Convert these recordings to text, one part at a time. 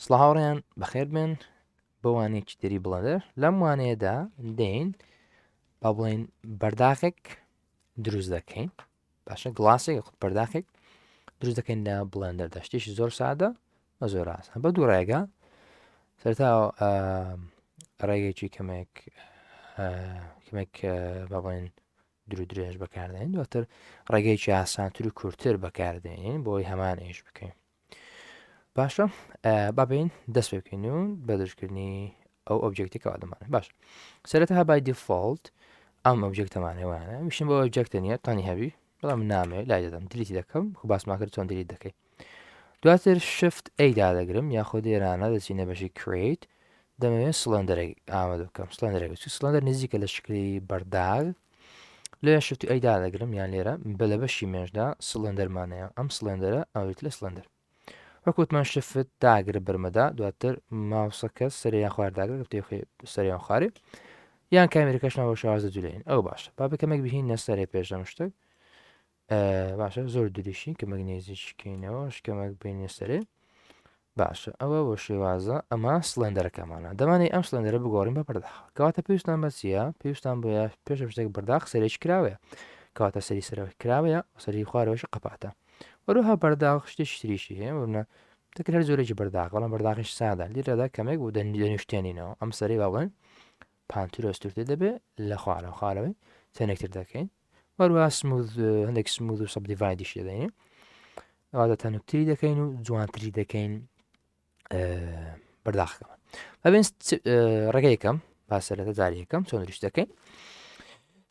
سڵاو هاوڕێیان بەخێر بێن بۆ وانەیەکی تری Blender. لەم وانەیەدا دێین با بڵێن بەرداخێک دروست دەکەین. باشە glass ێک یاخود پەرداخێک دروست دەکەین لە Blender دا. شتێکی زۆر سادە و زۆر ئاسان بە دوو ڕێگا. سەرتا ڕێگەیەکی کەمێک کەمێک با بڵێن درو درێژ بەکاردێن، دواتر ڕێگەیەکی ئاسانتر و کورتتر بەکاردێنین بۆی هەمان ئیش بکەین. باشە با بین دەست پێ بکەین و بە دروستکردنی ئەو object ی کەوا دەمانێت. باش سەرەتا by default ئەم object ەمان هێوانە میشن بۆ object ە نییە تانی هەبی، بەڵام نامێ لای دەدەم delete ی دەکەم. خو باسمان کرد چۆن delete دەکەی. دواتر shift A دادەگرم یاخود ئێرانە دەچینە بەشی create، دەمەوێت cylinder ێک ئامادە بکەم. cylinder ێک cylinder نزیکە لە شکلی بەرداغ. لێ shift A دادەگرم یان لێرە بە لە بەشی mesh دا cylinder مان هەیە. ئەم cylinder ە ئەویت لە cylinder وەکوتمان shift داگرە بەرمەدا، دواتر ماوسەکە سەریان خوار داگرە سەریان خوارێ یان کامێرەکەشمان بە شێوازە جولێن. ئەو باشە با بکەمێک بهینە سەرێ پێشەم شتێک باشە زۆر دوریشی کەمێک نێزیکەینەوە شکەمێک بینە سەرێ. باشە ئەوە بۆ شێوازە ئەمە cylinder ەکەمانە. دەمانەی ئەم cylinder ە بگۆڕین بە پەرداخ. کەواتە پێویستان بە چییە؟ پێویستان بۆیە پێشە شتێک بەرداخ سەرێکی کراوەیە، کەواتە سەری سەرەوە کراوەیە سەری خوارەوەش قەپاتە. وەروها بەرداخ شتێکی تریشی هەیە، وەرنە دەکرێت هەر جۆرێکی بەرداخ، بەڵام بەرداخیش سادە. لێرەدا کەمێک بۆ دەنوشتێنینەوە ئەم سەری با بڵێن پانتر ئەستورتر دەبێت لە خوارەوە خوارەوەی تەنێکتر دەکەین. وەروها smooth هەندێک smooth و subdivide یش دەدەین، ئەوادە تەنکتری دەکەین و جوانتری دەکەین بەرداخەکەمان. بەبێن ڕێگەیەکەم با سەرەتا جاری یەکەم چۆن دروست دەکەین.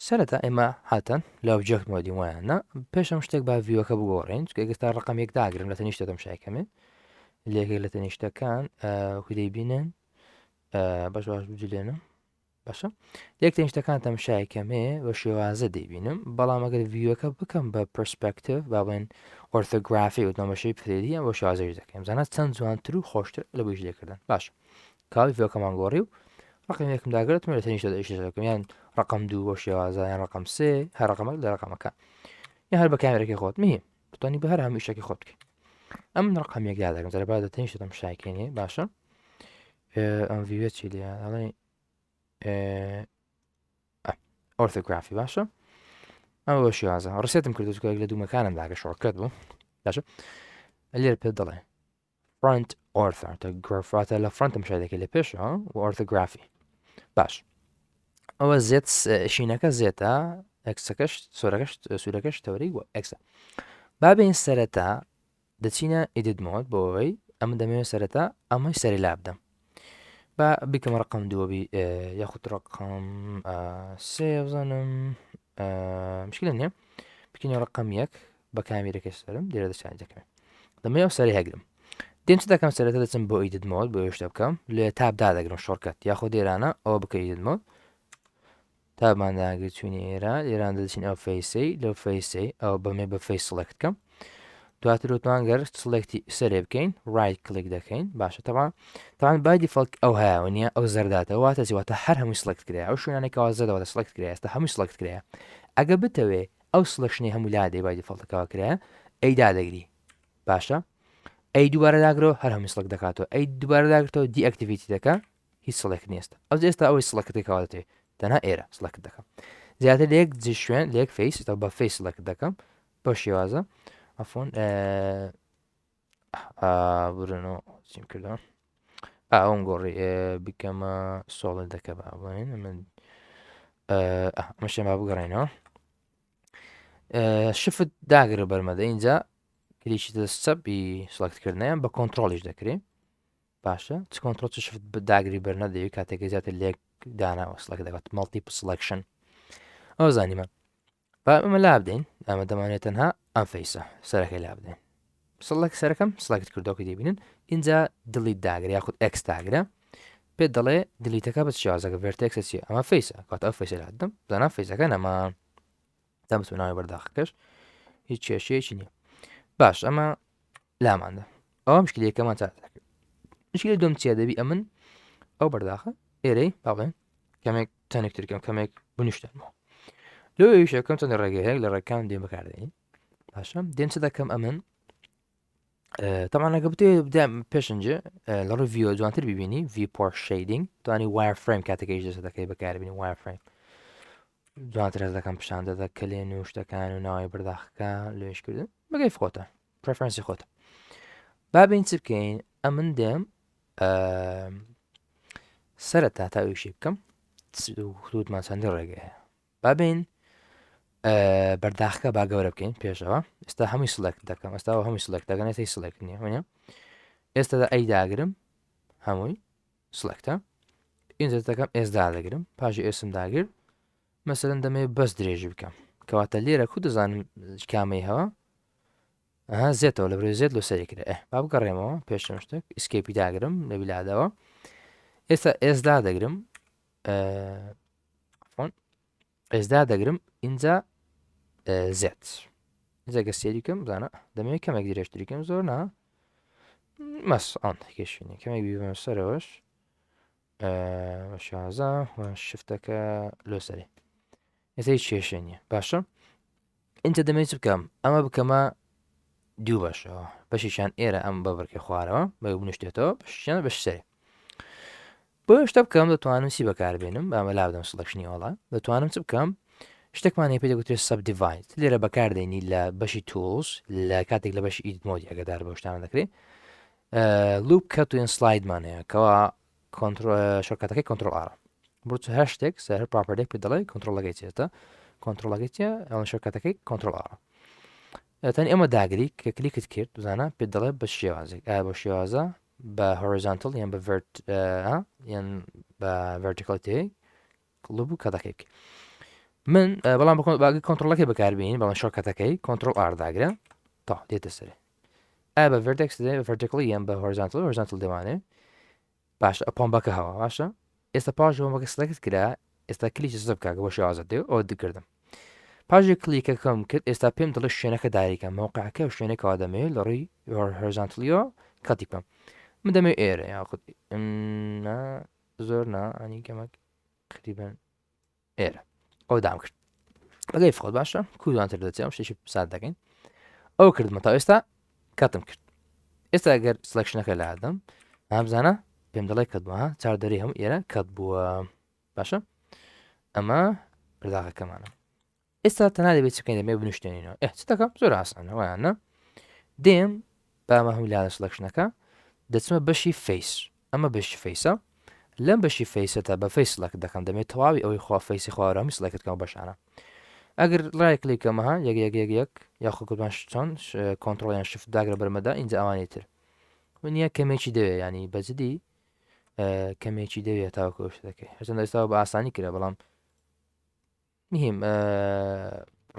سەرەتا ئێمە هاتن لە object mode ی وایانە پێشم شتێک با view ەکە بگۆڕین، چونکە ئێستا ڕقم یەک داگرم لە تەنیشتە تەمشایکەمێ لێکێک لە تەنیشتەکان وەکو دەیبینن باش باش بجلێنم. باشە یەک تەنیشتەکان تەمشای کەمێ بە شێوازە دەیبینم، بەڵام ئەگەر view ەکە بکەم بە perspective با بڵێن orthography و تەمەشەی 3D ئەم بە شێوازەش دەکەم زانە چەند جوانتر و خۆشتر لە بۆیش لێکردن. باش کاوی view ەکەمان گۆڕی و ڕقم یەکم داگرتم لە تەنیشتە ئیش دەکەم، یان ڕقم دوو بۆ شێوازە یان ڕقم سێ، هەر ڕقمێک لە ڕقمەکە یان هەر بە کامێرەکەی خۆت مهم بتوانی بە هەر هەموو ئیشێکی خۆت بکەی. ئەم ڕقم یەک دادەگرم جارە با دەتەنیشتە تەمشایکەینێ. باشە ئەم view ە چی لێ ئەڵێ orthography. باشە ئەمە بە شێوازە reset م کردو چکێک لە دوومەکانم داگە shortcut بوو. باشە لێرە پێ دەڵێ front ortho گرافاتە لە front م شای دەکەی لە پێشەوە و orthography. باش ئەوە Z شینەکە Z ە X ەکەش سۆرەکەش سوورەکەش تەوەری و X ە. بابین سەرەتا دەچینە edit mode بۆ ئەوەی ئەمە دەمەوێت سەرەتا ئەمەی سەری لا بدەم. با بیکەمە ڕقم دووەبی یاخود ڕقم سێ بزانم مشکلە نییە بکەینە ڕقم یەک بە کامیرەکەی سەرم لێرە دەچان دەکەم دەمەوێت ئەو سەری هەگرم. دێم چ دەکەم؟ سەرەتا دەچم بۆ edit mode بۆ شتە بکەم لێ tab دادەگرم shortcut یاخود لێرانە ئەوە بکە edit mode tab مان داگرت چوینە ئێرە ئێران دەچین ئەو face ەی لەو face ەی ئەو بەمێ بە face select کەم. دواتر وتمان گەر select ی سەرێ بکەین right click دەکەین. باشە تەبان تاوان by default ئەو هەیە نییە ئەو زەرداتە واتە چی؟ واتە هەر هەمووی select کرایە ئەو شوێنانێکەوە زەردەوەتە select کرایە ئێستا هەمووی select کرایە. ئەگە بتەوێ ئەو selection ی هەموو لادەی by default ەکەوە کرایە A دادەگری. باشە A دووبارە داگرەوە هەر هەمووی select دەکاتەوە A دووبارە داگرتەوە deactivate ی دەکە هیچ select نیست. ئەو ئێستا ئەوەی select دەکەوە دەتەوێت تەنها ئێرە select دەکەم زیاتر لە یەک جی شوێن لە یەک face بە face select دەکەم بەو شێوازە. عفوا برنەوە چیم کردەوە ئەوم گۆڕی بکەمە solid دەکە با بڵێن من ئەمەشێن با بگەڕێنەوە. shift داگرە بەرمەدە اینجا کلیکی دەست چەپی select کردنیان بە کۆنتترۆلیش دەکرێت. باشە چ کۆنتترۆل چ shift داگری بەرنەدەوی کاتێک زیاتر لێک داناوە select دەکات multi selection ئەو زانیمە. با ئەمە لا بدەین ئەمە دەمانێت تەنها ئەم face ە سەرەکەی لا بدەین. select سەرەکەم select کردۆکە دەبینن اینجا delete داگرە یاخود X داگرە پێت دەڵێ delete ەکە بە شێوازەکە vertex ە چیە؟ ئەمە face ە کات ئەو face ە لا بدەم زانا face ەکە نەما تا بچمە ناوی بەرداخەکەش هیچ کێشەیەکی نییە. باش ئەمە لاماندا ئەوە مشکلەکەمان چارەسەر کرد. مشکلە دوم چیە؟ دەبی ئەمن ئەو بەرداخە ئێرەی با بڵێن کەمێک تەنکتر کەم کەمێک بنیشتنمەوە لۆ یشەکەم چەند ڕێگەیەک لە ڕێکان دێن بەکاردێنین. باشە دێن چ دەکەم؟ ئەمن تەمان ئەگە بتێ پێشنجێ لە ڕووی view جوانتر ببینی viewport shading توانی wireframe کاتێکیش دەست دەکەی بەکاربینی wireframe جوانتر هەست دەکەم پیشان دەدە کەلێن و شتەکان و ناوی بەرداخەکە لێشکردن بەگەی خۆتە preference ی خۆتە بابین چ بکەین ئەمن دێم سەرەتا تا ئەویشی بکەم وتمان چەندی ڕێگەیە با بین بەرداخەکە با گەورە بکەین پێشەوە ئێستا هەمووی select دەکەم ئێستا هەمووی select دەکەن ئێستا select نییە وەنیە ئێستا A داگرم هەمووی select ە ئینجا دەکەم S دادەگرم پاشی S م داگر مەسەرەن دەمێ بەس درێژی بکەم کەواتە لێرە کو دەزانم کامەی هەوە ئەها Z ەوە لە برێ Z لۆ سەری کرێ ئێ با بگەڕێمەوە پێشم شتێک escape ی داگرم لە بیلادەوە ئێستا S دادەگرم فۆن S دادەگرم ئینجا Z ئینجا گە سێری کەم بزانە دەمەوێت کەمێک درێژتری کەم زۆر نا مەس ئەم کێشینی کەمێک بیبەمە سەرەوەش شازە shift ەکە لۆ سەرێ ئێستا هیچ کێشە نییە باشە ئینجا دەمەوێت چ بکەم ئەمە بکەمە دوو بەشەوە بەشێکیان ئێرە ئەم بەبرکە خوارەوە بە بنوشتێتەوە بەشیان بەش سەرێ بۆ شتە بکەم دەتوانم چی بەکاربێنم بامە لابدەم selection ی ئەوڵا دەتوانم چ بکەم شتێکمان هەیە پێ دەگوترێت subdivide لێرە بەکاردێنی لە بەشی tools لە کاتێک لە بەشی edit mode ی ئەگەدار بە شتانە دەکرێت loop cut و slide مان هەیە کەوا shortcut ەکەی control R ە بۆ هەر شتێک سەر property ێک پێ دەڵێ کۆنتترۆلەکەی چێتە کۆنتترۆلەکەی چیە ئەوە shortcut ەکەی control R ە تەنی ئەمە داگری کە کلیکت کرد بزانە پێ دەڵێ بە شێوازێک ئایا بە شێوازە بە horizontal یان بە vert یان بە vertical تێ loop و cut ەکەی بکەی من بەڵام باگە کۆنتترۆلەکەی بەکاربیین بەڵام shortcut ەکەی control R داگرە تا دێتە سەرێ ئا بە vertex vertically یان بە horizontal horizontal دەوانێ باشە پۆمبەکە هەوا باشە ئێستا پاش پۆمبەکە select کرا ئێستا کلیکی زب کاکە بۆ شێوازە دێ ئەو دکردم پاژێ کلیکەکەم کرد ئێستا پێم دڵێ شوێنەکە داریکە مەوقعەکە و شوێنێکەوە دەمەوێت لە ڕووی horizontal یەوە cut ی بکەم من دەمەوێت ئێرە یاخود زۆر نا ئەنی کەمەک قریبن ئێرە ئەو دام کرد بەگەی خۆت باشە کوردانتر دەچێت ئەم شتێکی ساد دەکەین ئەو کردمە تا ئێستا cut م کرد ئێستا ئەگەر selection ەکە لادەم هەمزانە پێم دەڵێ cut بووە چاردەری هەموو ئێرە cut بووە باشە ئەمە پرداغەکەمانە ئێستا تەنها دەبێت چ بکەین دەبێت بنوشتێنینەوە ئێ چ دەکەم زۆر ئاسانە وایان نا دێم بامە هەموو لایەنە selection ەکە دەچمە بەشی face ئەمە بەشی face ە لەم بەشی face ەتا بە face select دەکەم دەمێت تەواوی ئەوەی خوا face ی خوارامی select کەم بەشانە ئەگەر right click کەمەها یەک یەک یەک یەک یاخۆ گوتمان چۆن کۆنتترۆلیان shift داگرە بەرمەدا اینجا ئەوانی تر نییە کەمێکی دەوێ ینی بەجددی کەمێکی دەوێت تاوەکو ئەو شتە دەکەی هەرچەندە ئێستا بە ئاسانی کرا بەڵام مهم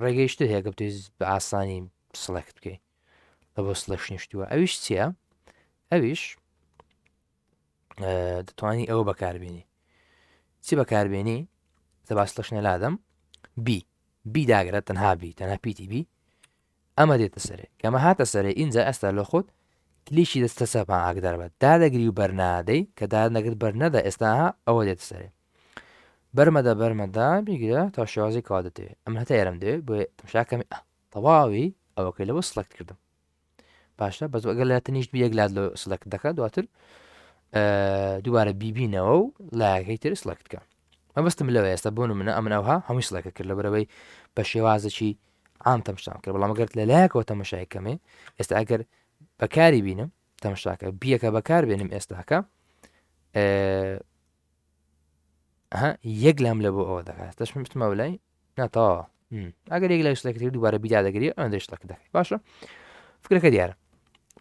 ڕێگەیشتر هەیە کە بتویست بە ئاسانی select بکەی لە بۆ selection شتووە ئەویش چییە ئەویش دەتوانی ئەوە بەکاربیێنی چی بەکاربیێنی تەبا selection ە لادەم B B داگرە تەنها B تەنها پیتی B ئەمە دێتە سەرێ کەمە هاتە سەرێ ئینجا ئێستا لە خۆت کلیکی دەستە سەپان ئاگدار بە دادەگری و بەرنادەی کە دادنەگرت بەرنەدە ئێستا ئەوە دێتە سەرێ بەرمەدە بەرمەدە بیگرە تا شێوازی کەوا دەتەوێت ئەم هەتا ئێرەم دەوێت بۆیە تەمشاکەمی ئە تەواوی ئەوەکەی لەوە select کردم باشە بەس ئەگەر لە تەنیشت بی یەک لات لۆ select دەکات دواتر دووبارە بیبینەوە و لایەکەی تر select بکە مەبەستم لەوە ئێستا بۆ منە ئەمن ئەوها هەمووی select ە کرد لەبەرەوەی بە شێوازێکی عام تەمشام کرد بەڵام ئەگەر لە لایەکەوە تەمەشای کەمێ ئێستا ئەگەر بەکاری بینم تەمشاکە بیەکە بەکار بێنم ئێستاکە یەک لام لە بۆ ئەوە دەکات دەشم بچمە لای ناتەواوە ئەگەر یەک لای شتێک تر دووبارە بیدا دەگری ئەندە شتێک دەکەی باشە فکرەکە دیارە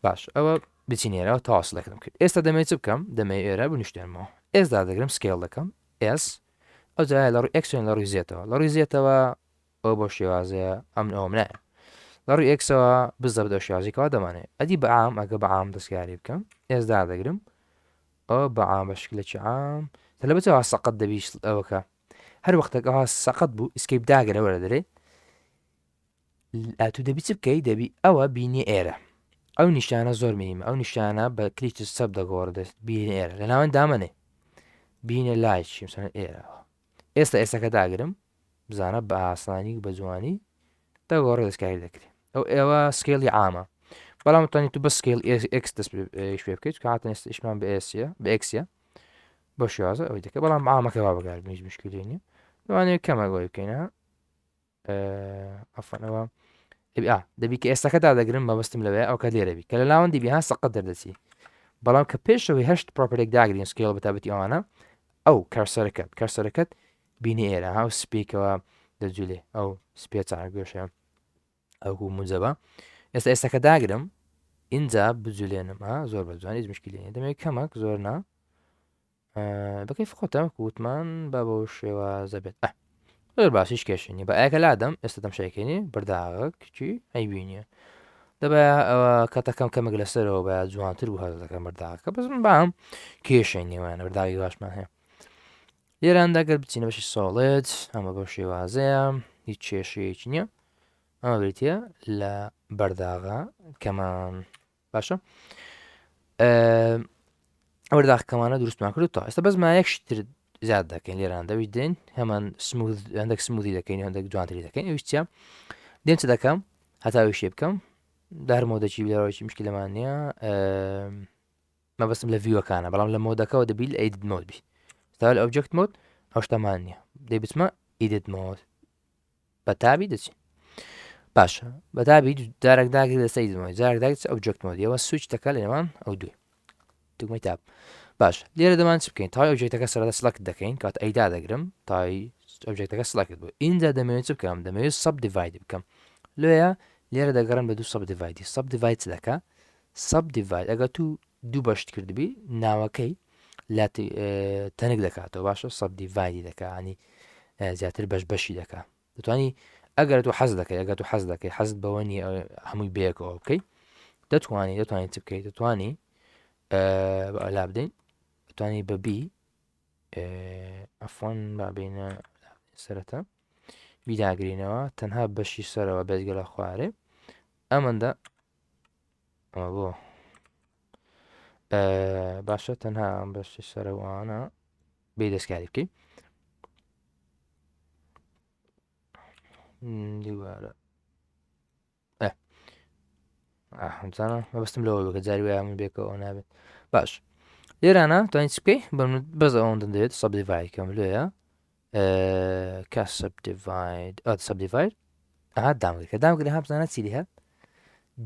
باش ئەوە بچینێرەوە تەوا select م کرد ئێستا دەمێت چ بکەم دەمێ ئێرە بنیشتێنمەوە S دادەگرم scale دەکەم S ئەو جای لە ڕووی X یان لە ڕووی Z ەوە لە ڕووی Z ەوە ئەو بۆ شێوازەیە ئەمن ئەوم نایە لە ڕووی X ەوە بزەبت ئەو شێوازی کەوا دەمانێ ئەدی بە عام ئەگە بە عام دەستکاری بکەم S دادەگرم ئەوە بە عام بە شکلێکی عام تەلە بچەوە سەقەت دەبی ئەوەکە هەر وەختێک ئەوها سەقەت بوو escape داگرە وەرە دەرێ ئەتوو دەبی چ بکەی دەبی ئەوە بینی ئێرە ئەو نیشانە زۆر مهمە ئەو نیشانە بە کلیچ سەب دەگۆڕ دەست بینە ئێرە لە ناوەند دامەنێ بینە لای چی ئێرەوە ئێستا ئێسەکە داگرم بزانە بە ئاسانی و بە جوانی دەگۆڕێ دەستکاری دەکرێت ئەو ئێوە scale ی عامە. بەڵام توانی تو بە scale X دەست پێ بکەیت کە هاتن ئێستا ئیشمان بە ئێسیە بە ئێکسیە بۆ شێوازە ئەوەی دەکە بەڵام عامەکە با بەکار هیچ مشکلی نییە لەوانەیە کەمە گۆی بکەینە ئەفەنەوە دەبی کە ئێستاکە دادەگرم مەبەستم لەوەیە ئەو کە لێرەبی کە لە ناوەندی بی ها سەقەت دەردەچی بەڵام کە پێشەوەی هەشت property ێک داگرین scale بەتابەتی ئەوانە ئەو cursor ەکەت cursor ەکەت بینی ئێرە هاو سپیکەوە دەجولێ ئەو سپێ چاگوێشە ئەو موجەبە ئێستا ئێستاکە داگرم اینجا بجولێنم ها زۆر بە جوانی هیچ مشکلی نیە دەمێک کەمەک زۆر نا بەکەیف خۆتە وتمان با بەو شێوازە بێت زۆر باشیش کێشنی بە ئەکە لادەم ئێستا تەمشایکەنی بەرداغک چی ئەیبینیە دەبە ئەوە کەتەکەم کەمێک لەسەرەوە بە جوانتر بوو هەز دەکەم بەرداغەکە بەس من بام کێشەی نێوانە بەرداغی باشمان هەیە لێراندا گەر بچینە بەشی solid ئەمە بەو شێوازەیە هیچ کێشەیەکی نییە ئەمە بریتە لە بەرداغە کەمان باشە بەرداغ کەمانە دروستمان کرد تا ئێستا بەس ما یەک شتر زیاد دەکەین لێران دەوی دێن هەمان smooth هەندێک smooth ی دەکەین هەندێک جوانتری دەکەین ئەویش چیە دێن چ دەکەم هەتا ئەویشێ بکەم دار mode ەکی لەوەی مشکلەمان نییە مەبەستم لە view ەکانە بەڵام لە mode ەکەوە دەبی لە edit mode بی تا لە object mode ئەو شتەمان نییە دەی بچمە edit mode بە tab ی دەچین باشە بە tab ی جارێک داگری لەسەر edit mode جارێک داگری object mode ەوە سویچ دەکات لە نێوان ئەو دووی دوگمەی tab باش لێرە دەمان چ بکەین تای object ەکە سەرەتا select دەکەین کات ئەیدا دەگرم تای object ەکە select بوو ئینجا دەمەوێت چ بکەم دەمەوێت subdivide بکەم لۆیە لێرە دەگەڕم بە دوو subdivide ی subdivide چ دەکا subdivide ئەگەر تو دوو بەشت کردبی ناوەکەی لات تەنک دەکاتەوە باشە subdivide ی دەکا ینی زیاتر بەش بەشی دەکا دەتوانی ئەگەر تو حەز دەکەی ئەگەر تو حەز دەکەی حەزت بەوە نییە هەمووی بەیەکەوە بکەی دەتوانی دەتوانانی چ بکەیت دەتوانی لا بدەین دەتوانی بە B ئەفۆن بابینە سەرەتا بیداگرینەوە تەنها بەشی سەرەوە بێزگە لە خوارێ ئەمەندە ئەمە بۆ باشە تەنها ئەم بەشی سەرەوانە بێ دەستکاری بکەی دووبارە زانە مەبەستم لەوە بکە جاری وایە من بێکەوە نابێت باش لێرانە توانین چ بکەی بەس ئەوەندە دەوێت subdivide کەم لێیە کە subdivide subdivide ئەها دامگر کە دامگر ها بزانە چی لێ هات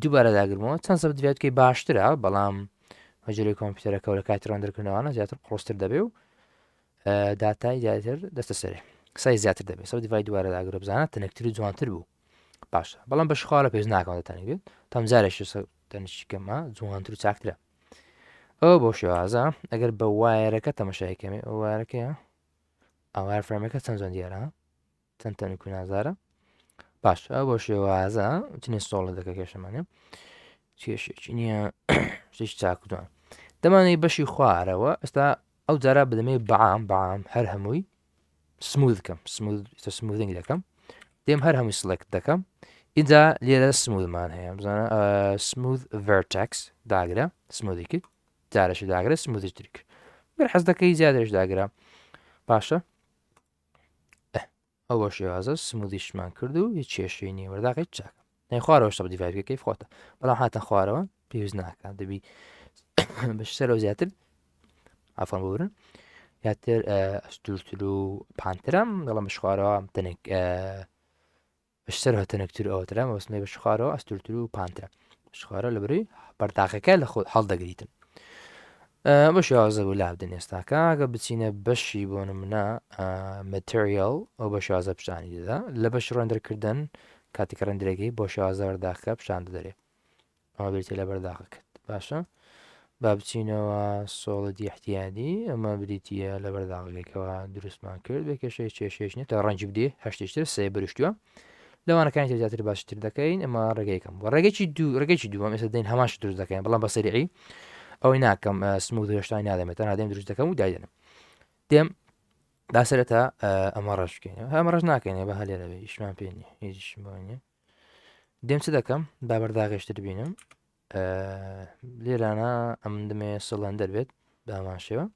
دووبارە داگرمەوە چەند subdivide بکەی باشترە بەڵام هەجرەی کۆمپیوتەرەکە و لە کاتی render کردنەوەە زیاتر قڕستر دەبێ و داتای زیاتر دەستە سەرێ سای زیاتر دەبێت subdivide دووبارە داگرە بزانە تەنکتر و جوانتر بوو باشە بەڵام بەش خوارە پێش ناکەم دەتەنێک بێت تەم جارێک تەنشی کەمە جوانتر و چاکترە ئەو بۆ شێوازە ئەگەر بە wire ەکە تەمەشای کەمێ ئەو wire ەکەیە ئەو wire frame ەکە چەند جوان دیارە چەند تەنک و نازارە باش ئەو بۆ شێوازە چنێ سۆڵە دەکە کێشەمانە کێشێکی نییە شتێکی چاکدوان دەمانەی بەشی خوارەوە ئێستا ئەو جارە بدەمێ بەعام بەعام هەر هەمووی smooth کەم smoothing دەکەم دێم هەر هەمووی select دەکەم ئینجا لێرە smooth مان هەیە بزانە smooth vertex داگرە smooth ی کرد جارەشی داگرە smooth ی تر کرد گەر حەز دەکەی زیادەش داگرە باشە ئەو بە شێوازە smooth یشمان کرد و هیچ کێشەی نییە وەرداقی چاکە نەی خوارەوە subdivide کەی خۆتە بەڵام هاتە خوارەوە پێویست ناکات دەبی بەش سەرەوە زیاتر ئافان ببرن زیاتر ئەستورتر و پانترم دەڵم بەش خوارەوە تەنێک بەش سەرەوە تەنکتر ئەوترە مەبەستمێ بەش خوارەوە ئەستورتر و پانترە بەش خوارەوە لە بەروی پەرداخەکە لە خۆ هەڵدەگریتن بە شێوازە بوو لابدەن ئێستاکە ئەگە بچینە بەشی بۆ نمونە material ئەو بە شێوازە پیشانی دەدا لە بەش render کردن کاتێک render ەکەی بۆ شێوازە بەرداخەکە پیشان دەدەرێ ئەمە بریتە لە بەرداخەکەت باشە با بچینەوە solid ی احتیادی ئەمە بریتە لە بەرداغەکەەوە دروستمان کرد بێ کێشەی کێشێش نیە تا ڕەنجی بدێ هەشتیشتر سێ برشتووە لەوانەکانی تر زیاتر باشتر دەکەین ئەمە ڕێگەیەکەم و ڕێگەی دوو ڕێگەی دووەم ئێستا دێن هەماش دروست دەکەین بەڵام بە سەریعی ئەوەی ناکەم smooth هێشتای نادەمێت تەنها دێم دروست دەکەم و دایدەنم دێم دا سەرەتا ئەمە ڕەش بکەین ئەمە ڕەش ناکەین بە هەلێرە بێ ئیشمان پێ نییە هیچ بۆ نییە دێم چ دەکەم با بەرداغێشتر بینم لێرانە ئەم دەمێ سڵەندەر بێت بامان شێوە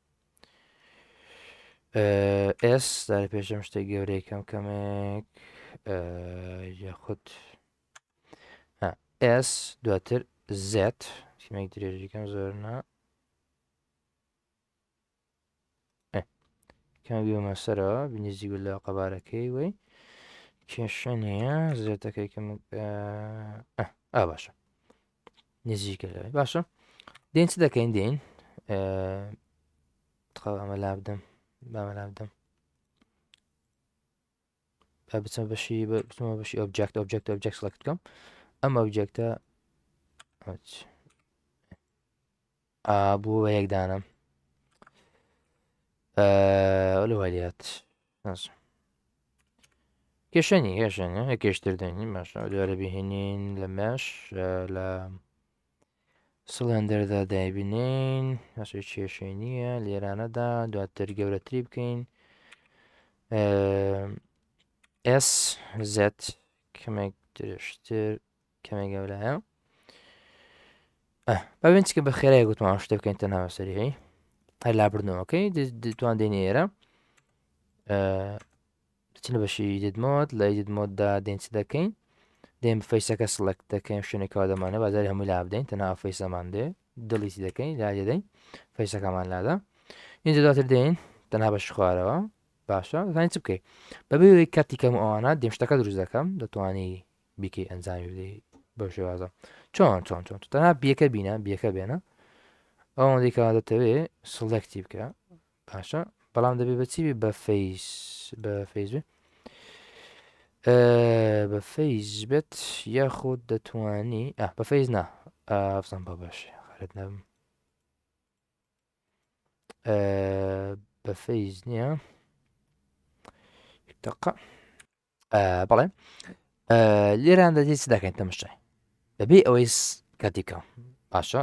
S دارە پێشم شتێک گەورەی کەم کەمێک یاخود S دواتر Z کەمێک درێژیکەم زۆر نا کەم بیومە سەرەوە بنیزی لە قەبارەکەی وی کێشە نییە زێتەکەی کەم ئا باشە نزیکە لەوەی باشە دێن چ دەکەین دێن ئەمە لا بدەم بامە لا بدەم با بچمە بەشی بچمە بەشی object object object select بکەم ئەم object ە بوو بە یەکدانم لەوەلیات کێشەنی کێشەنی یەکێشتر دەنی باشە دوارە بهێنین لە مەش لە سڵێندەردا دایبنین هەشێ کێشەی نییە لێرانەدا دواتر گەورەتری بکەین S Z کەمێک درێژتر کەمێک گەورایە بابین چکە بە خێرای گوتمان شتە بکەین تەنها بەسەری هەی هەر لابردنەوەکەی دەتوان دێنی ئێرە دەچینە بەشی edit mode لە edit mode دا دێن چ دەکەین؟ دێن face ەکە select دەکەین شوێنێکەوە دەمانە بازاری هەمووی لا بدەین تەنها face ەمان دێ delete ی دەکەین لا دەدەین face ەکەمان لادا اینجا دواتر دێن تەنها بەش خوارەوە باشە دەتوانین چ بکەیت بەبێ ئەوەی کاتی کەم و ئەوانە دێم شتەکە دروست دەکەم دەتوانی بیکەی ئەنجامی بدەی بەو شێوازە چۆن چۆن چۆن تەنها بیەکە بینە بیەکە بێنە ئەوەندەی کە دەتەوێ select ی بکە باشە بەڵام دەبێ بە چی بە face بە face بێ بە face بێت یاخود دەتوانی بە face نا بزان بە باش خەرت نەبم بە face نییە دقە بەڵێ لێران دەدی چ دەکەین تەمەشای بەبێ ئەوەی کاتی بکەم باشە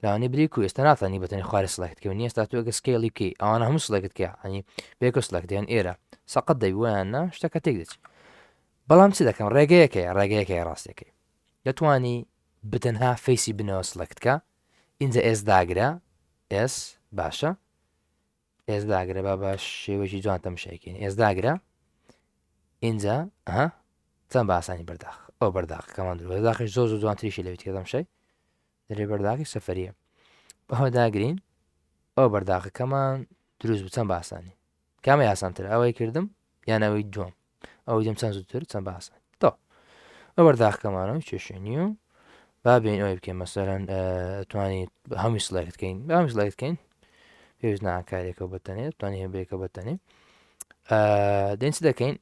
لەوانەیە بری کو ئێستا ناتانی بەتەنی خوارێ select کەون ئێستا تۆ ئەگە scale ی بکەی ئەوانە هەموو select کە ئەنی بێکە select یان ئێرە سەقەت دەیویان نا شتەکە تێک دەچ بەڵام چ دەکەم ڕێگەیەکەیە ڕێگەیەکەی ڕاستەکەی دەتوانی بتەنها face ی بنەوە select کە ئینجا S داگرە S باشە S داگرە با بە شێوەیەکی جوان تەمشایکەین S داگرە ئینجا ها چەند بە ئاسانی بەرداخ ئەو بەرداخەکەمان درو بەرداخیش زۆر زۆر جوانتریشی لەویت کە تەمشای دەرێ بەرداخی سەفەریە ئەوە داگرین ئەو بەرداخەکەمان دروست بوو چەند بە ئاسانی کامی ئاسانتر ئەوەی کردم یان ئەوەی دووەم ئەوەی دووەم چەند زووتر چەند بە ئاسانی تۆ ئەو بەرداخەکەمانەوە کێشە نییە و با بێین ئەوەی بکەین مەسەرەن توانی هەمووی select بکەین با هەمووی select بکەین پێویست ناکارێکەوە بەتەنێ توانی هەبێکە بەتەنێ دێن چ دەکەین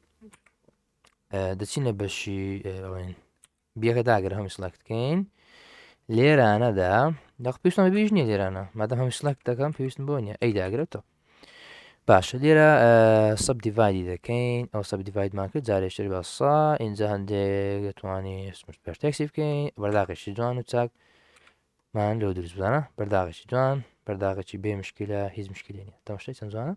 دەچینە بەشی ئەوین بیەکە داگرە هەمووی select بکەین لێرانەدا دەق پێویستم بیش نییە لێرانە مادەم هەمووی select دەکەم پێویستم بۆ نییە ئەی داگرێتەوە باشە لێرە subdivide ی دەکەین ئەو subdivide مان کرد جارێشتر بە سا اینجا هەندێک دەتوانی smooth vertex ی بکەین بەرداقێکی جوان و چاک مان لەو دروست بزانە بەرداغێکی جوان بەرداغێکی بێ مشکلە هیچ مشکلی نیە تەماشای چەند جوانە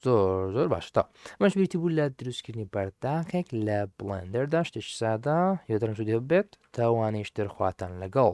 زۆر زۆر باشە تا ئەمەش بریتی بوو لە دروستکردنی بەرداخێک لە بڵێندەردا شتێکی سادە هیوادارم سوودی هەبێت تاوانیشتر خواتان لەگەڵ.